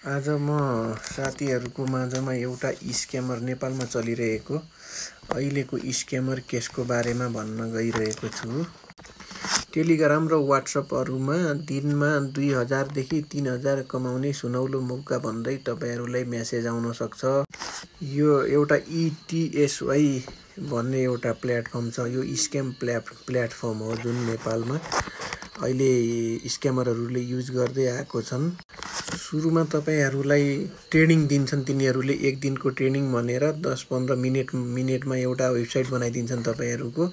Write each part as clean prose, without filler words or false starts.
आज म साथीहरूको माझमा एउटा स्क्यामर नेपालमा चलिरहेको अहिलेको स्क्यामर केसको बारेमा भन्न गइरहेको छु। टेलिग्राम र व्हाट्सएपहरुमा दिनमा 2000 देखि 3000 कमाउने सुनौलो मौका भन्दै तपाईहरुलाई मेसेज आउन सक्छ। यो एउटा ETSY भन्ने एउटा प्लेटफर्म छ। यो स्क्याम प्लेटफर्म हो जुन नेपालमा अहिले स्क्यामरहरूले युज गर्दै आएको छन्। सुरुमा तपाईहरुलाई ट्रेनिङ दिन्छन्, तिनीहरूले एक दिनको ट्रेनिङ भनेर 10-15 मिनेटमा एउटा वेबसाइट बनाइदिन्छन्, तपाईहरुको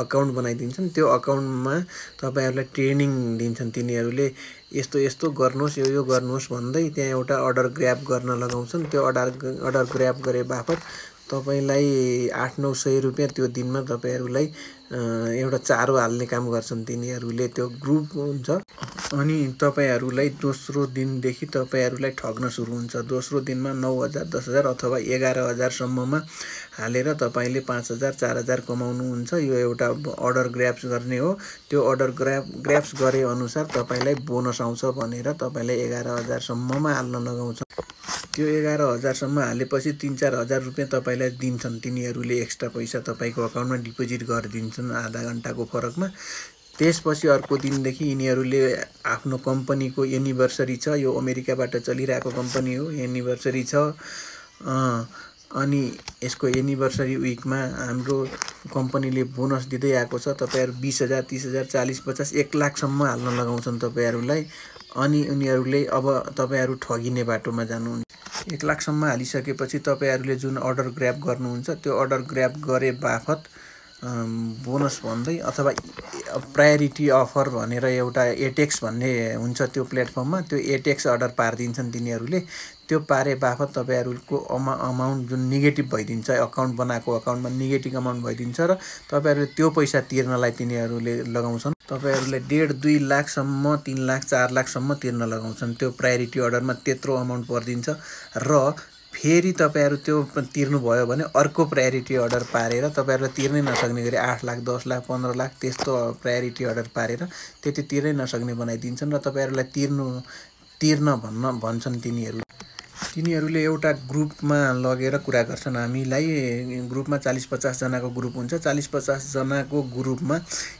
अकाउन्ट बनाइदिन्छन्। त्यो अकाउन्टमा तपाईहरुलाई ट्रेनिङ दिन्छन्, तिनीहरूले यस्तो यस्तो गर्नुस्, यो गर्नुस् भन्दै त्यहाँ एउटा अर्डर ग्र्याब गर्न लगाउँछन्। त्यो अर्डर ग्र्याब गरे बापत तपाईलाई 800-900 रुपैयाँ त्यो दिनमा तपाईहरुलाई एउटा चारो हाल्ने काम गर्छन् तिनीहरूले। त्यो ग्रुप हुन्छ अनि तपाईहरुलाई दोस्रो दिनदेखि तपाईहरुलाई ठग्न सुरु हुन्छ। दोस्रो दिनमा 9000, 10000 अथवा 11000 सम्ममा हालेर तपाईले 5000, 4000 कमाउनु हुन्छ। यो एउटा अर्डर ग्र्याब्स गर्ने हो। त्यो अर्डर ग्र्याब्स गरे अनुसार तपाईलाई बोनस आउँछ भनेर तपाईलाई 11000 सम्ममा हाल्न लगाउँछ। त्यो 11000 सम्म हालेपछि 3-4 हजार रुपैयाँ तपाईलाई दिन्छन् तिनीहरूले। एक्स्ट्रा पैसा तपाईको अकाउन्टमा डिपोजिट गरिदिन्छन् आधा घण्टाको फरकमा। त्यसपछि अर्को दिनदेखि यिनीहरूले आफ्नो कम्पनीको एनिभर्सरी छ, यो अमेरिकाबाट चलिरहेको कम्पनी हो, एनिभर्सरी छ। अनि यसको एनिभर्सरी विकमा हाम्रो कम्पनीले बोनस दिँदै आएको छ। तपाईहरु 20000, 30000, 40, 50, 1 लाख सम्म हाल्न लगाउँछन् तपाईहरुलाई। अनि उनीहरूले अब तपाईहरु ठगिने बाटोमा जानुहुन्छ। 1 लाख सम्म हालिसकेपछि तपाईहरुले जुन अर्डर ग्र्याब गर्नुहुन्छ त्यो अर्डर ग्र्याब गरे बापत बोनस भन्दै अथवा प्रायोरिटी अफर भनेर एउटा एटेक्स भन्ने हुन्छ त्यो प्लेटफर्ममा। त्यो एटेक्स अर्डर पारिदिन्छन् तिनीहरूले। त्यो पारे बापत तपाईहरुको अमाउन्ट जुन नेगेटिभ भइदिन्छ, अकाउन्ट बनाएको अकाउन्टमा नेगेटिभ अमाउन्ट भइदिन्छ र तपाईहरुले त्यो पैसा तिर्नलाई तिनीहरूले लगाउँछन्। तपाईहरुले 1.5-2 लाख सम्म, 3 लाख, 4 लाख सम्म तिर्न लगाउँछन्। त्यो प्रायोरिटी अर्डरमा त्यत्रो अमाउन्ट पर्दिन्छ र फेरि तपाईहरु त्यो तिर्नु भयो भने अर्को प्रायोरिटी अर्डर पारेर तपाईहरुले तिर्नै नसक्ने गरी 8 लाख, 10 लाख, 15 लाख त्यस्तो प्रायोरिटी अर्डर पारेर त्यति तिर्नै नसक्ने बनाइदिन्छन् र तपाईहरुलाई तिर्न भन्छन् तिनीहरू। तिनीहरूले एउटा ग्रुपमा लगेर कुरा गर्छन्। हामीलाई ग्रुपमा 40-50 जनाको ग्रुप हुन्छ। 40-50 जनाको ग्रुपमा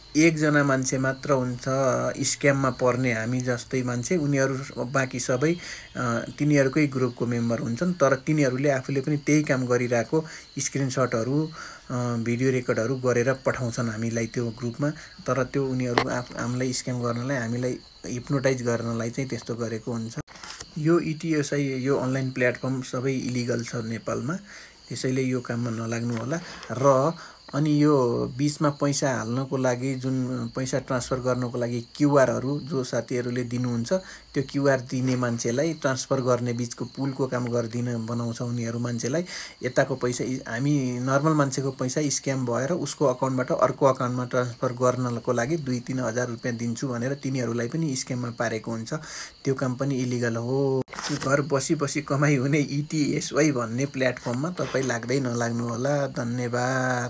एकजना मान्छे मात्र हुन्छ स्क्याममा पर्ने हामी जस्तै मान्छे। उनीहरू बाँकी सबै तिनीहरूकै ग्रुपको मेम्बर हुन्छन्। तर तिनीहरूले आफूले पनि त्यही काम गरिरहेको स्क्रिनशटहरू, भिडियो रेकर्डहरू गरेर पठाउँछन् हामीलाई त्यो ग्रुपमा। तर त्यो उनीहरू हामीलाई स्क्याम गर्नलाई, हामीलाई हिप्नोटाइज गर्नलाई चाहिँ त्यस्तो गरेको हुन्छ। यो ETSY यो अनलाइन प्लेटफर्म सबै इलिगल छ नेपालमा। त्यसैले यो काममा नलाग्नु होला। र अनि यो बीचमा पैसा हाल्नको लागि, जुन पैसा ट्रान्सफर गर्नको लागि क्युआरहरू जो साथीहरूले दिनुहुन्छ, त्यो क्युआर दिने मान्छेलाई ट्रान्सफर गर्ने बीचको पुलको काम गरिदिन बनाउँछ उनीहरू मान्छेलाई। यताको पैसा हामी नर्मल मान्छेको पैसा स्क्याम भएर उसको अकाउन्टबाट अर्को अकाउन्टमा ट्रान्सफर गर्नको लागि 2-3 हजार रुपैयाँ दिन्छु भनेर तिनीहरूलाई पनि स्क्याममा पारेको हुन्छ। त्यो काम पनि इलिगल हो। घर बसी कमाइ हुने ETSY भन्ने प्लेटफर्ममा तपाई लाग्दै नलाग्नु होला। धन्यवाद।